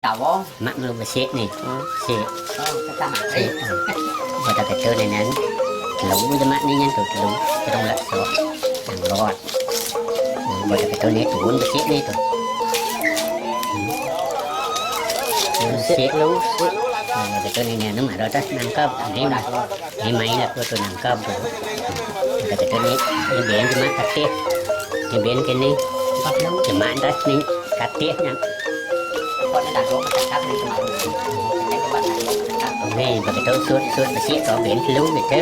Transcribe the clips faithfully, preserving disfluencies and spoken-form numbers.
Tawo. Mă mơ̆n lu bơsek ne. Bơsek. Oh, tetap mati. Bơdah kơ tơ ne năn. Lu jơmă ne năn tu lu. Trong lăk so. Tang lot. Bơdah kơ tơ ne tu bơsek ne tu. Bơsek lu. Bơdah kơ tơ ne năn mă rơta nangkăp. Ne mă. Ni mai lah ko tu nangkăp tu. Kata tu ni, ni ben cuma katih. Ni ben kini. Cuma dah ni katih nang. Ni begitu sut, sut besi ko ben telu gitu.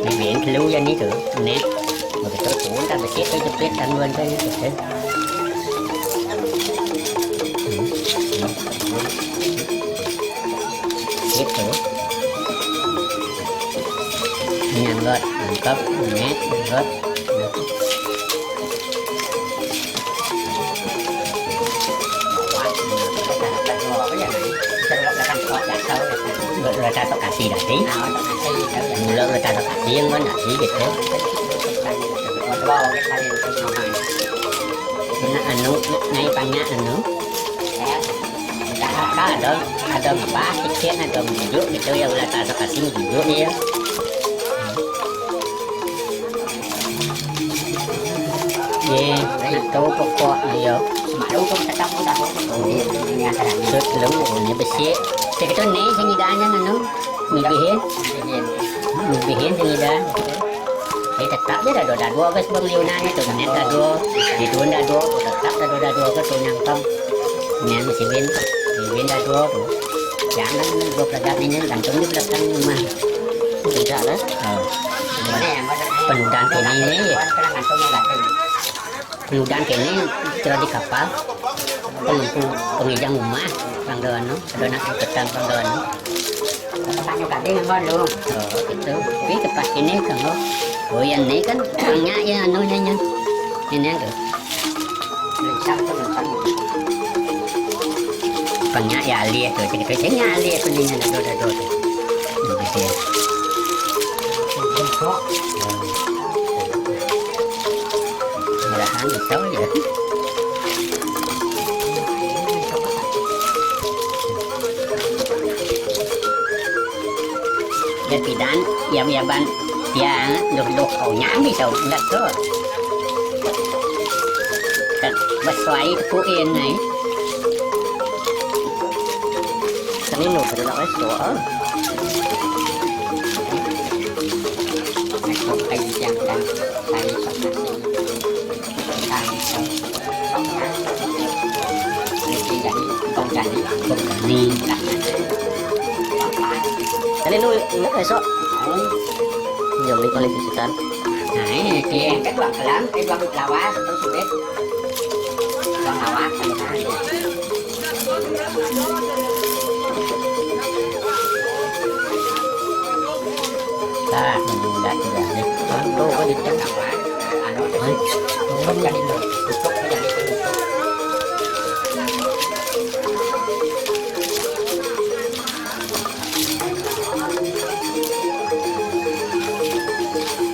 Ni ben telu ya ni tu. Ni begitu pun tak besi tu jepit tangguan tu gitu. Gitu. Nhan rơ̆t, nhan kơp, nhan rơ̆t. Rơ̆t, rơ̆t tơ kasi dah, sih. Mula rơ̆t tơ kasi yang mana, sih, gitu. Nah, anu, ngai pangak anu. Ka adong, adong apa, kecil, adong jujuk gitu ya, ulah tak kasih jujuk ya. Ye, nak tahu pokok ya. Malu pun tetap udah. Sut lu, ni besi. Cek tu ni, sini dah anu. Mibihin. Mibihin sini dah. Eh, tetap je dah dua, dah dua guys, bang Leonardo tu, net dah dua, di tuan dah dua, tetap dah dua, dah dua ke tu nyangkam. Ni masih bin, bin dah dua tu. Jangan dua pelajar ni, gantung di belakang rumah. Tidak lah. Oh. Penudan kini ni. Penudan kini terus di kapal. Pengumpu pengijang rumah, orang doa no, ada nak petang orang doa no. Tanya tadi ngon lu. Oh, gitu. Tapi tepat ini kan, oh. Oh, yang ni kan banyak ya anunya nya. Ini yang tu. Lensang tu lensang. Banyak ya alih tu, cerita saya alih tu ni yang dado-dado tu. Begitu ya. Malahan betul ya. Dia pidan, ya, ya ban, ya, loh, loh, kau nyambi tau, enggak tu. Kan, basuai tepuin, ai. Kan ini, kada nak resto, ah. Resto, ai, yang kan, ai, Ni. Kali nu ingat esok. Jom ni paling sisikan. Nah, ini dia kan buang kelam, eh, buang lawas, terus sudah. Buang lawas, kan. Nah, ini udah, udah, nih. Tuh, kan itu.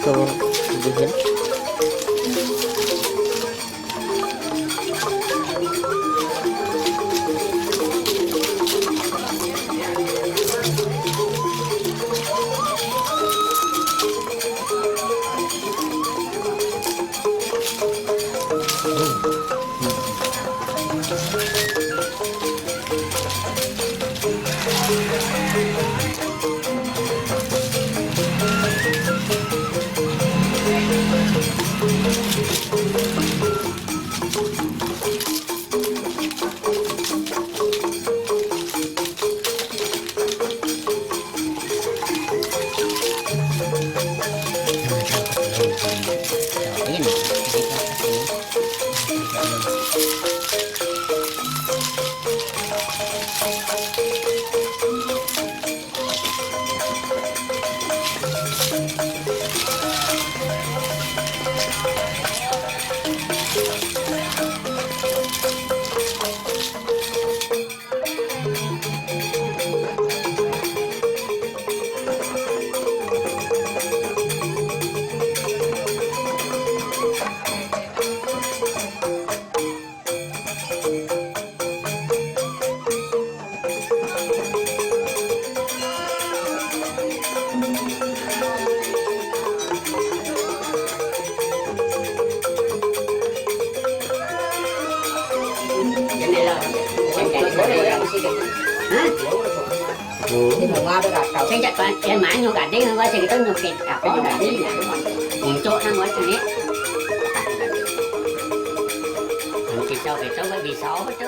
Tuh, dibihin. Hah? Thế chắc có em má nhung cả đêm, có gì tôi nhung kẹt cả có cả đêm. Cùng chỗ năm có gì hết. Kẹt sau, kẹt sau, vì sáu chứ.